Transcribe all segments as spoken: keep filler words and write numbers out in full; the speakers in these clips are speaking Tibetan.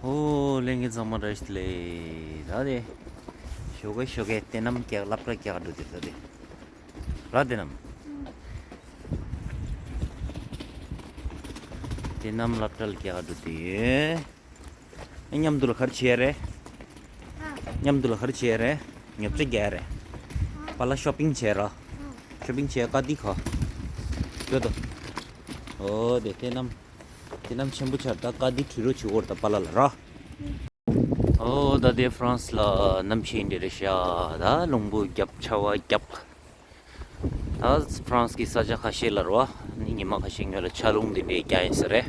ཨོ་ལྷན་རྒྱས་ཚང་མ་བཀྲ་ཤིས་བདེ་ལེགས། ད་དེ་ཞོགས་ཀས་ཞོགས་ཀས་ཏེ་ནམ་སློབ་གྲྭ་རྒྱག་འགྲོ་དེ་ད་དེ་ར་ཏེ་ནམ་ཏེ་ནམ་སློབ་གྲྭ་རྒྱག་འགྲོ་དེ་ཡོད། མཉམ་དུ་ལ་ག་རེ་བྱེད་ཡ་རེད། མཉམ་དུ་ལ་ག་རེ་བྱེད་ཡ་རེད། ཉོ་ཆ་རྒྱག་ཡ་རེད། པཱ་ལགས་ཤོ་པིང་བྱེད་ར། ཤོ་པིང་བྱེད་ཀ་དེ་ག་ཡོད་དོ། ཨོ་དེ་ཏེ་ནམ་ཏེ་ནམ་ཆེན་པོ་ཆགས་ད་ཀ་དེ་བྲིས་རོགས་བྱེད་འོར་ད་པཱ་ལགས་ལ་ར། ཨོ་ད་དེ་ཧྥ་རན་སི་ལ་གནམ་གཤིས་འདི་རེད་ཤག་ད་རླུང་བུ་རྒྱབ་ཆར་པ་རྒྱབ། ད་ཧྥ་རན་སི་གི་ས་ཆ་ཁ་ཤས་ལ་རེད་པ། ནི་ཉི་མ་ཁ་ཤས་སྔོན་ལ་ཆར་རླུང་འདི་འདྲའི་རྒྱག་ཡིན་ས་རེད།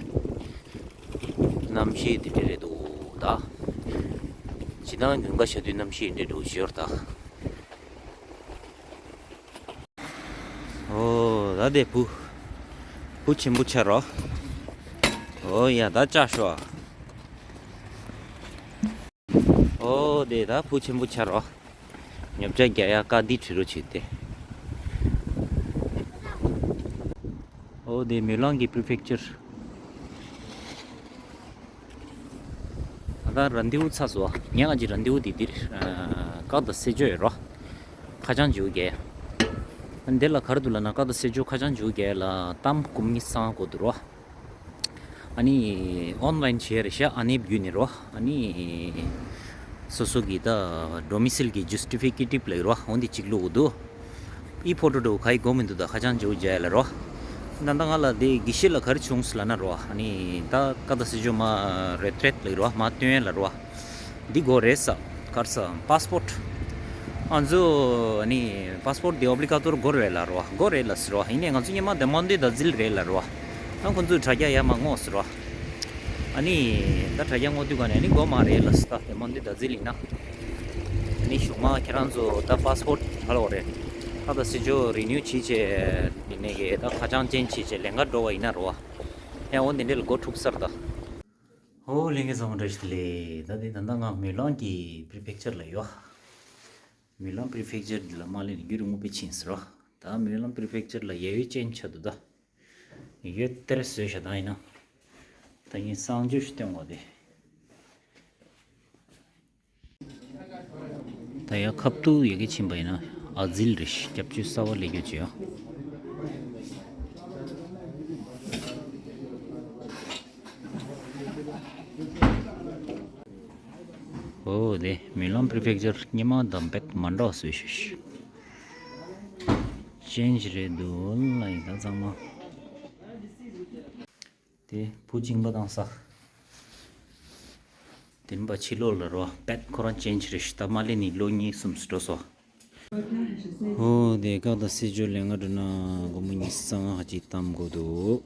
གནམ་གཤིས་འདི་འདྲ་རེད་འདུག་ད། ཇི་ལྟར་དགུན་ཁ་བྱ་དུས་གནམ་གཤིས་འདི་འདྲ་འདུག་ཞོར་ད། ཨོ་ད་དེ་བུ། བུ་ཆེན་པོ་ཆགས་རོ། ཨོ་ཡ་ད་ལྕགས་ཤོག་ཨོ་དེ་ད་བུ་ཆེན་པོ་ཆགས་རོ། ཉོ་ཆ་རྒྱག་ཡ་ཀ་དེ་བྲིས་རོགས་བྱེད་དེ། ཨོ་དེ་མུའུ་ལང་གི་པི་རི་ཕེག་ཅར། ད་ལྟ་རན་དེ་བུ་ཚར་སོང་། ངས་ང་ཅི་རན་དེ་བུ་དེ་འདིར་ཀག་དང་སེ་ཇོ་ཡོད་རོ། ཁ་བྱང་བརྒྱུད་རྒྱག་འདི་ལ་ག་རེ་འདུག་ལབ་ན་ཀག་དང་སེ་ཇོ་ཁ་བྱང་བརྒྱུད་རྒྱག་ལ་གཏམ་སྒོར་མོ་ཉི་ཤུ་རྩ་ལྔ་དགོས་འདུག་རོ། ཨ་ནི་ཨོན་ལན་བྱས་རེད་ཤག་ཨ་ནི་བརྒྱུད་ནས་རོ། ཨ་ནི་སོ་སོ་གི་ད་ཌོ་མི་སིལ་གི་ཇུ་སི་ཊི་ཕི་ཀེ་ཊིབ་ལབ་རོ། འོ་འདི་གཅིག་བླུག་དགོས་འདུག་ཨི་ཕོ་ཊོ་འདྲ་བོ་ག་ཡི་དགོས་མི་འདུག་ད་ཁ་བྱང་བརྒྱུད་རྒྱག་ལ་རོ། ད་ལྟ་ང་ལ་དེ་དགེ་བཤེས་ལ་ག་རེ་བྱུང་སོང་ལབ་ན་རོ། ཨ་ནི་ད་ཀག་དང་སེ་ཇོ་མར་རེ་ཊི་རེཊ་ལབ་རོ། མར་བཏོན་ཡ་ལ་རོ། འདི་དགོས་རེད་ས། ག་རེ་ཟེར་པཱ་སི་པོར་ཊི། ང་ཚོ་ཨ་ནི་པཱ་སི་པོར་ཊི་འདི་ཨོབ་ལི་ག་ཏོ་རི་དགོས་རེད་ལབ་རོ། དགོས་རེད་ལབ་ཟེར་རོ། ཡིན་ནའི་ང་ཚོ་སྔོན་མ་དེ་མན་དེ་ད་ཛིལ་རེད་ལབ་རོ། ཨ་ཁོང་ཚོས་དྲ་རྒྱ་ཡར་མར་སྔོག་ཟེར་རོ། ཨ་ནི་ད་དྲ་རྒྱ་སྔོག་དུས་ག་ནས་ཨ་ནི་དགོས་མ་རེད་ལབ་ཟེར། ད་དེ་མན་དེ་ད་ཛིལ་ཡིན་ན། ཨ་ནི་གཞུག་མ་ཁྱེད་རང་ཚོ་ད་པཱ་སི་པོར་ཊི་ཧ་ལོ་རེད། ད་ད་སི་ཇོ་རི་ནིའུ་བྱེད་བྱས་ཡིན་ནའི་གི་ད་ཁ་བྱང་ཅན་བྱེད་བྱས་ལེན་ག་འགྲོ་བ་ཡིན་ན་རོ། ཡང་འོ་འདི་འདྲ་ལ་སྒོ་འཁྲུག་ས་རེད་ད། ཨོ་ལྷན་རྒྱས་ཚང་མ་བཀྲ་ཤིས་བདེ་ལེགས། ད་འདི་ད་ལྟ་ང་མུའུ་ལང་གི་པི་རི་ཕེག་ཅར་ལ་ཡོད། མུའུ་ལང་པི་རི་ཕེག་ཅར་འདི་ལ་མ་སླེབས་ནས་རྒྱུན་རིང་པོ་དཔེ་ཕྱིན་ཟེར་རོ། ད་མུའུ་ལང་པི་རི་ཕེག་ཅར་ལ་ཡ་ཡོད་ཅན་ཆ་འདུག་ད། ཡོད་དེར་བཟོས་བཞག་ད་ཡིན་ན། ད་ངས་གསང་སྤྱོད་ཞིག་སྟོན་དགོས་ཏེ། ད་ཡ་ཁབ་ཏུ་ཡ་གི་ཕྱིན་པ་ཡིན་ན་ཨ་ཛིལ་རེ་ཞིག་སྐྱབས་བཅོལ་གསར་པ་ལས་རྒྱུ་བྱོས། ཨོ་དེ་མུའུ་ལང་པི་རི་ཕེག་ཅར་སྔོན་མ་དང་རྦད་མ་འདྲ་བ་བཟོས་ཤག་ཅན་ཇི་རེད་འདུག་ལ་ཡིན་ད་ཚང་མ། དེ་བུ་བྱིངས་པ་དང་ས། དེ་མིན་པ་ཕྱི་ལོགས་ལ་རོ་རྦད་ཁོ་རང་ཅན་ཇི་རེ་ཞིག་ད་མ་སླེབས་ནས་ལོ་གཉིས་གསུམ་འགྲོ་སོང་། ཧོ་དེ་ཀག་དང་སེ་ཇོ་ལེན་ག་འགྲོ་ན་སྒོར་མོ་ཉི་ཤུ་རྩ་ལྔ་ཅིག་གཏོང་དགོས་འདུག་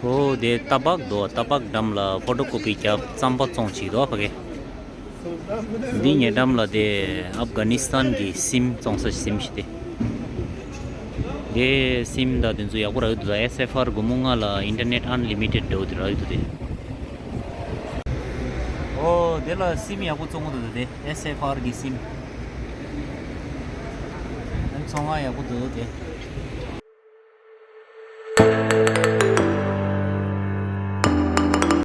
ཧོ་དེ་ཏ་པག་འདུག་ཏ་པག་འགྲམ་ལ་ཕོ་ཊོ་ཀོ་པི་རྒྱབ་རྩམ་པ་བཙོང་བྱེད་འདུག་ཕ་གི། འདི་ཉེ་འགྲམ་ལ་དེ་ཨབ་གྷ་ནི་སི་ཐན་གྱི་སིམ་བཙོང་ས་སིམ་ཞིག་དེ། དེ་སིམ་དང་དེ་ཚོ་ཡག་པོ་རག་གི་འདུག་ད་ཨེས་ཨེཕ་ཨར་སྒོར་མོ་ལྔ་ལ་ཨིན་ཊར་ནེཊ་ཨན་ལི་མི་ཊེཌ་འདྲ་བོ་དེ་རག་གི་འདུག་དེ། ཨོ་དེ་ལ་སིམ་ཡག་པོ་བཙོང་གི་འདུག་དེ་ཨེས་ཨེཕ་ཨར་གྱི་སིམ། ཨ་བཙོང་ང་ཡག་པོ་འདུག་དེ།